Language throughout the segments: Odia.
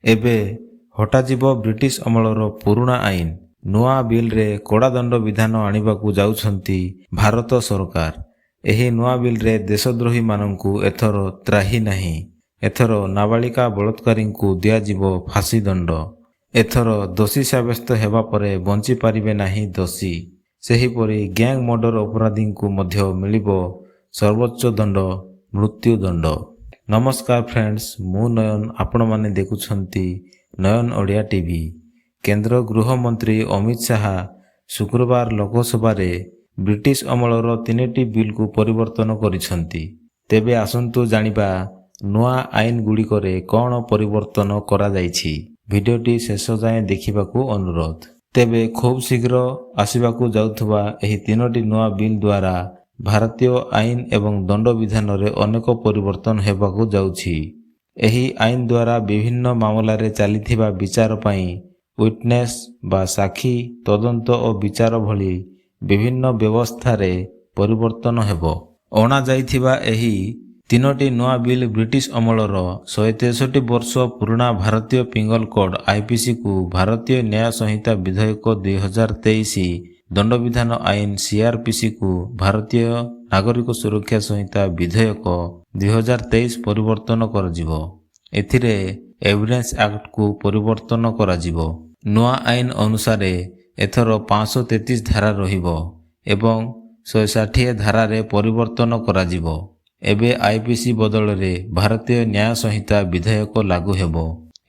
ଏବେ ହଟାଯିବ ବ୍ରିଟିଶ ଅମଳର ପୁରୁଣା ଆଇନ। ନୂଆ ବିଲ୍ରେ କଡ଼ା ଦଣ୍ଡ ବିଧାନ ଆଣିବାକୁ ଯାଉଛନ୍ତି ଭାରତ ସରକାର। ଏହି ନୂଆ ବିଲ୍ରେ ଦେଶଦ୍ରୋହୀମାନଙ୍କୁ ଏଥର ତ୍ରାହି ନାହିଁ। ଏଥର ନାବାଳିକା ବଳାତ୍କାରୀଙ୍କୁ ଦିଆଯିବ ଫାଶୀ ଦଣ୍ଡ। ଏଥର ଦୋଷୀ ସାବ୍ୟସ୍ତ ହେବା ପରେ ବଞ୍ଚିପାରିବେ ନାହିଁ ଦୋଷୀ। ସେହିପରି ଗ୍ୟାଙ୍ଗ ମର୍ଡର ଅପରାଧୀଙ୍କୁ ମଧ୍ୟ ମିଳିବ ସର୍ବୋଚ୍ଚ ଦଣ୍ଡ, ମୃତ୍ୟୁଦଣ୍ଡ। ନମସ୍କାର ଫ୍ରେଣ୍ଡସ୍, ମୁଁ ନୟନ, ଆପଣମାନେ ଦେଖୁଛନ୍ତି ନୟନ ଓଡ଼ିଆ ଟିଭି। କେନ୍ଦ୍ର ଗୃହମନ୍ତ୍ରୀ ଅମିତ ଶାହା ଶୁକ୍ରବାର ଲୋକସଭାରେ ବ୍ରିଟିଶ ଅମଳର ତିନିଟି ବିଲ୍କୁ ପରିବର୍ତ୍ତନ କରିଛନ୍ତି। ତେବେ ଆସନ୍ତୁ ଜାଣିବା ନୂଆ ଆଇନ ଗୁଡ଼ିକରେ କ'ଣ ପରିବର୍ତ୍ତନ କରାଯାଇଛି। ଭିଡ଼ିଓଟି ଶେଷ ଯାଏଁ ଦେଖିବାକୁ ଅନୁରୋଧ। ତେବେ ଖୁବ୍ ଶୀଘ୍ର ଆସିବାକୁ ଯାଉଥିବା ଏହି ତିନୋଟି ନୂଆ ବିଲ୍ ଦ୍ୱାରା ଭାରତୀୟ ଆଇନ ଏବଂ ଦଣ୍ଡବିଧାନରେ ଅନେକ ପରିବର୍ତ୍ତନ ହେବାକୁ ଯାଉଛି। ଏହି ଆଇନ ଦ୍ୱାରା ବିଭିନ୍ନ ମାମଲାରେ ଚାଲିଥିବା ବିଚାର ପାଇଁ ୱିଟନେସ୍ ବା ସାକ୍ଷୀ, ତଦନ୍ତ ଓ ବିଚାର ଭଳି ବିଭିନ୍ନ ବ୍ୟବସ୍ଥାରେ ପରିବର୍ତ୍ତନ ହେବ। ଅଣାଯାଇଥିବା ଏହି ତିନୋଟି ନୂଆ ବିଲ୍ ବ୍ରିଟିଶ ଅମଳର 163 ବର୍ଷ ପୁରୁଣା ଭାରତୀୟ ପିନାଲ କୋଡ୍, ଆଇପିସିକୁ ଭାରତୀୟ ନ୍ୟାୟ ସଂହିତା ବିଧେୟକ 2023, ଦଣ୍ଡବିଧାନ ଆଇନ ସିଆରପିସିକୁ ଭାରତୀୟ ନାଗରିକ ସୁରକ୍ଷା ସଂହିତା ବିଧେୟକ 2023 ପରିବର୍ତ୍ତନ କରାଯିବ। ଏଥିରେ ଏଭିଡେନ୍ସ ଆକ୍ଟକୁ ପରିବର୍ତ୍ତନ କରାଯିବ। ନୂଆ ଆଇନ ଅନୁସାରେ ଏଥର 533 ଧାରା ରହିବ ଏବଂ 160 ଧାରାରେ ପରିବର୍ତ୍ତନ କରାଯିବ। ଏବେ ଆଇପିସି ବଦଳରେ ଭାରତୀୟ ନ୍ୟାୟ ସଂହିତା ବିଧେୟକ ଲାଗୁ ହେବ।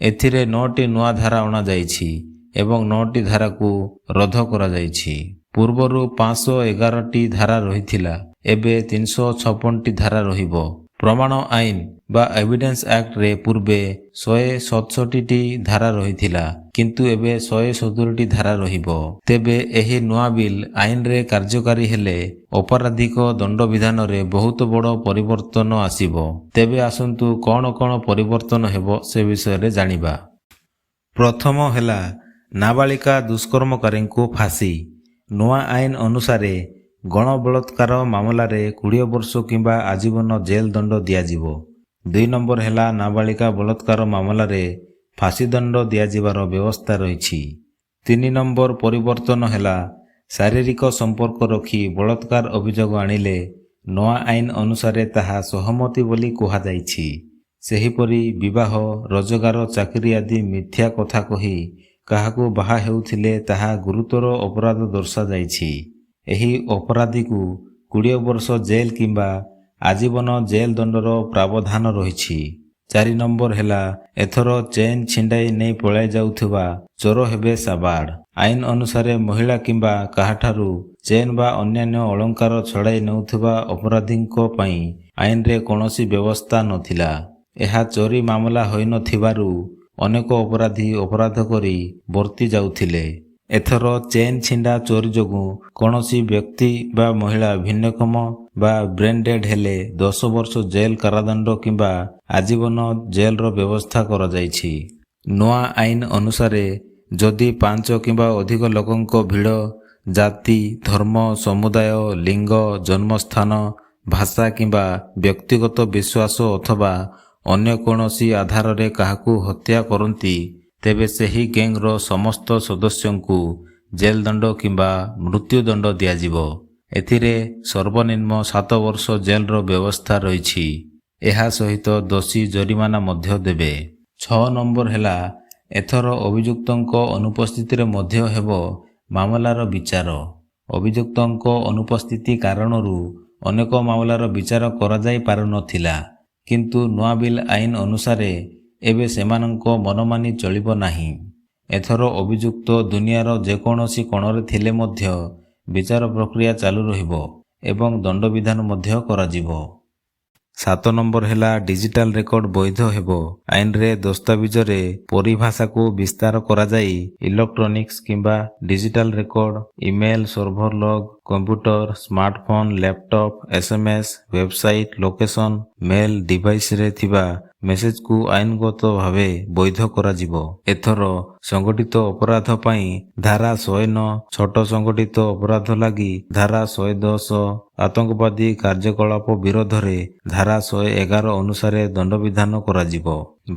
ଏଥିରେ ନଅଟି ନୂଆ ଧାରା ଅଣାଯାଇଛି ଏବଂ ନଅଟି ଧାରାକୁ ରଦ୍ଦ କରାଯାଇଛି। ପୂର୍ବରୁ 511ଟି ଧାରା ରହିଥିଲା, ଏବେ 356ଟି ଧାରା ରହିବ। ପ୍ରମାଣ ଆଇନ ବା ଏଭିଡେନ୍ସ ଆକ୍ଟରେ ପୂର୍ବେ 167ଟି ଧାରା ରହିଥିଲା, କିନ୍ତୁ ଏବେ 170ଟି ଧାରା ରହିବ। ତେବେ ଏହି ନୂଆ ବିଲ୍ ଆଇନରେ କାର୍ଯ୍ୟକାରୀ ହେଲେ ଅପରାଧିକ ଦଣ୍ଡବିଧାନରେ ବହୁତ ବଡ଼ ପରିବର୍ତ୍ତନ ଆସିବ। ତେବେ ଆସନ୍ତୁ କ'ଣ କ'ଣ ପରିବର୍ତ୍ତନ ହେବ ସେ ବିଷୟରେ ଜାଣିବା। ପ୍ରଥମ ହେଲା ନାବାଳିକା ଦୁଷ୍କର୍ମକାରୀଙ୍କୁ ଫାଶୀ। ନୂଆ ଆଇନ ଅନୁସାରେ ଗଣବଳାତ୍କାର ମାମଲାରେ 20 ବର୍ଷ କିମ୍ବା ଆଜୀବନ ଜେଲ ଦଣ୍ଡ ଦିଆଯିବ। ଦୁଇ ନମ୍ବର ହେଲା ନାବାଳିକା ବଳାତ୍କାର ମାମଲାରେ ଫାଶୀ ଦଣ୍ଡ ଦିଆଯିବାର ବ୍ୟବସ୍ଥା ରହିଛି। ତିନି ନମ୍ବର ପରିବର୍ତ୍ତନ ହେଲା ଶାରୀରିକ ସମ୍ପର୍କ ରଖି ବଳାତ୍କାର ଅଭିଯୋଗ ଆଣିଲେ ନୂଆ ଆଇନ ଅନୁସାରେ ତାହା ସହମତି ବୋଲି କୁହାଯାଇଛି। ସେହିପରି ବିବାହ, ରୋଜଗାର, ଚାକିରି ଆଦି ମିଥ୍ୟା କଥା କହି କାହାକୁ ବାହା ହେଉଥିଲେ ତାହା ଗୁରୁତର ଅପରାଧ ଦର୍ଶାଯାଇଛି। ଏହି ଅପରାଧୀକୁ 20 ବର୍ଷ ଜେଲ କିମ୍ବା ଆଜୀବନ ଜେଲ ଦଣ୍ଡର ପ୍ରାବଧାନ ରହିଛି। ଚାରି ନମ୍ବର ହେଲା ଏଥର ଚେନ୍ ଛିଣ୍ଡାଇ ନେଇ ପଳାଇ ଯାଉଥିବା ଚୋର ହେବେ ସାବାଡ଼। ଆଇନ ଅନୁସାରେ ମହିଳା କିମ୍ବା କାହାଠାରୁ ଚେନ୍ ବା ଅନ୍ୟାନ୍ୟ ଅଳଙ୍କାର ଛଡ଼ାଇ ନେଉଥିବା ଅପରାଧୀଙ୍କ ପାଇଁ ଆଇନରେ କୌଣସି ବ୍ୟବସ୍ଥା ନଥିଲା। ଏହା ଚୋରି ମାମଲା ହୋଇନଥିବାରୁ ଅନେକ ଅପରାଧୀ ଅପରାଧ କରି ବର୍ତ୍ତି ଯାଉଥିଲେ। ଏଥର ଚେନ୍ ଛିଣ୍ଡା ଚୋରି ଯୋଗୁଁ କୌଣସି ବ୍ୟକ୍ତି ବା ମହିଳା ଭିନ୍ନକ୍ଷମ ବା ବ୍ରେନ୍ ଡେଡ୍ ହେଲେ 10 ବର୍ଷ ଜେଲ କାରାଦଣ୍ଡ କିମ୍ବା ଆଜୀବନ ଜେଲର ବ୍ୟବସ୍ଥା କରାଯାଇଛି। ନୂଆ ଆଇନ ଅନୁସାରେ ଯଦି ପାଞ୍ଚ କିମ୍ବା ଅଧିକ ଲୋକଙ୍କ ଭିଡ଼ ଜାତି, ଧର୍ମ, ସମୁଦାୟ, ଲିଙ୍ଗ, ଜନ୍ମସ୍ଥାନ, ଭାଷା କିମ୍ବା ବ୍ୟକ୍ତିଗତ ବିଶ୍ୱାସ ଅଥବା ଅନ୍ୟ କୌଣସି ଆଧାରରେ କାହାକୁ ହତ୍ୟା କରନ୍ତି, ତେବେ ସେହି ଗ୍ୟାଙ୍ଗର ସମସ୍ତ ସଦସ୍ୟଙ୍କୁ ଜେଲଦଣ୍ଡ କିମ୍ବା ମୃତ୍ୟୁଦଣ୍ଡ ଦିଆଯିବ। ଏଥିରେ ସର୍ବନିମ୍ନ 7 ବର୍ଷ ଜେଲର ବ୍ୟବସ୍ଥା ରହିଛି। ଏହା ସହିତ ଦୋଷୀ ଜରିମାନା ମଧ୍ୟ ଦେବେ। ଛଅ ନମ୍ବର ହେଲା ଏଥର ଅଭିଯୁକ୍ତଙ୍କ ଅନୁପସ୍ଥିତିରେ ମଧ୍ୟ ହେବ ମାମଲାର ବିଚାର। ଅଭିଯୁକ୍ତଙ୍କ ଅନୁପସ୍ଥିତି କାରଣରୁ ଅନେକ ମାମଲାର ବିଚାର କରାଯାଇ ପାରୁନଥିଲା, କିନ୍ତୁ ନୂଆ ବିଲ୍ ଆଇନ ଅନୁସାରେ ଏବେ ସେମାନଙ୍କ ମନମାନି ଚଳିବ ନାହିଁ। ଏଥର ଅଭିଯୁକ୍ତ ଦୁନିଆର ଯେକୌଣସି କୋଣରେ ଥିଲେ ମଧ୍ୟ ବିଚାର ପ୍ରକ୍ରିୟା ଚାଲୁ ରହିବ ଏବଂ ଦଣ୍ଡବିଧାନ ମଧ୍ୟ କରାଯିବ। ସାତ ନମ୍ବର ହେଲା ଡିଜିଟାଲ ରେକର୍ଡ ବୈଧ ହେବ। ଆଇନରେ ଦସ୍ତାବିଜରେ ପରିଭାଷାକୁ ବିସ୍ତାର କରାଯାଇ ଇଲେକ୍ଟ୍ରୋନିକ୍ସ କିମ୍ବା digital record, email, server log, computer, smartphone, laptop, SMS, website, location, mail, ଡିଭାଇସରେ ଥିବା ମେସେଜକୁ ଆଇନଗତ ଭାବେ ବୈଧ କରାଯିବ। ଏଥର ସଂଗଠିତ ଅପରାଧ ପାଇଁ ଧାରା 109, ଛୋଟ ସଂଗଠିତ ଅପରାଧ ଲାଗି ଧାରା 110, ଆତଙ୍କବାଦୀ କାର୍ଯ୍ୟକଳାପ ବିରୋଧରେ ଧାରା 111 ଅନୁସାରେ ଦଣ୍ଡବିଧାନ କରାଯିବ।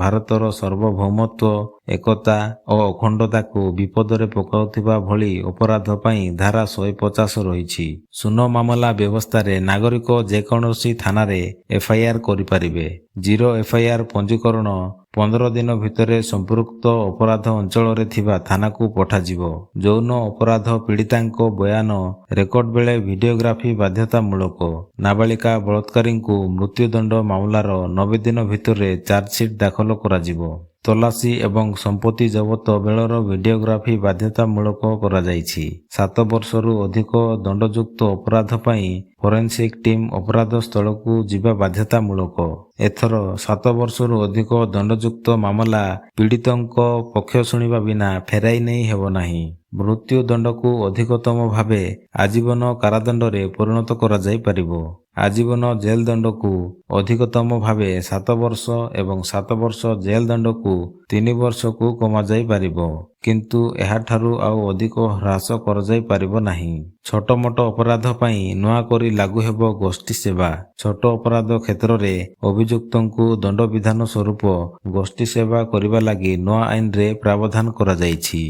ଭାରତର ସାର୍ବଭୌମତ୍ୱ, ଏକତା ଓ ଅଖଣ୍ଡତାକୁ ବିପଦରେ ପକାଉଥିବା ଭଳି ଅପରାଧ ପାଇଁ ଧାରା 150 ରହିଛି। ଶୂନ ମାମଲା ବ୍ୟବସ୍ଥାରେ ନାଗରିକ ଯେକୌଣସି ଥାନାରେ ଏଫଆଇଆର କରିପାରିବେ। ଜିରୋ ଏଫଆଇଆର ପଞ୍ଜୀକରଣ 15 ଦିନ ଭିତରେ ସମ୍ପୃକ୍ତ ଅପରାଧ ଅଞ୍ଚଳରେ ଥିବା ଥାନାକୁ ପଠାଯିବ। ଯୌନ ଅପରାଧ ପୀଡ଼ିତାଙ୍କ ବୟାନ ରେକର୍ଡ ବେଳେ ଭିଡିଓଗ୍ରାଫି ବାଧ୍ୟତାମୂଳକ। ନାବାଳିକା ବଳାତ୍କାରୀଙ୍କୁ ମୃତ୍ୟୁଦଣ୍ଡ ମାମଲାର 90 ଦିନ ଭିତରେ ଚାର୍ଜସିଟ୍ ଦାଖଲ କରାଯିବ। ତଲାସି ଏବଂ ସମ୍ପତ୍ତି ଜବତ ବେଳର ଭିଡିଓଗ୍ରାଫି ବାଧ୍ୟତାମୂଳକ କରାଯାଇଛି। 7 ବର୍ଷରୁ ଅଧିକ ଦଣ୍ଡଯୁକ୍ତ ଅପରାଧ ପାଇଁ ଫୋରେନ୍ସିକ୍ ଟିମ୍ ଅପରାଧ ସ୍ଥଳକୁ ଯିବା ବାଧ୍ୟତାମୂଳକ। ଏଥର 7 ବର୍ଷରୁ ଅଧିକ ଦଣ୍ଡଯୁକ୍ତ ମାମଲା ପୀଡ଼ିତଙ୍କ ପକ୍ଷ ଶୁଣିବା ବିନା ଫେରାଇ ନେଇ ହେବ ନାହିଁ। ମୃତ୍ୟୁଦଣ୍ଡକୁ ଅଧିକତମ ଭାବେ ଆଜୀବନ କାରାଦଣ୍ଡରେ ପରିଣତ କରାଯାଇପାରିବ। ଆଜୀବନ ଜେଲଦଣ୍ଡକୁ ଅଧିକତମ ଭାବେ 7 ବର୍ଷ ଏବଂ 7 ବର୍ଷ ଜେଲଦଣ୍ଡକୁ 3 ବର୍ଷକୁ କମାଯାଇପାରିବ। କିନ୍ତୁ ଏହାଠାରୁ ଆଉ ଅଧିକ ହ୍ରାସ କରାଯାଇପାରିବ ନାହିଁ। ଛୋଟମୋଟ ଅପରାଧ ପାଇଁ ନୂଆ କରି ଲାଗୁ ହେବ ଗୋଷ୍ଠୀ ସେବା। ଛୋଟ ଅପରାଧ କ୍ଷେତ୍ରରେ ଅଭିଯୁକ୍ତଙ୍କୁ ଦଣ୍ଡବିଧାନ ସ୍ୱରୂପ ଗୋଷ୍ଠୀ ସେବା କରିବା ଲାଗି ନୂଆ ଆଇନରେ ପ୍ରାବଧାନ କରାଯାଇଛି।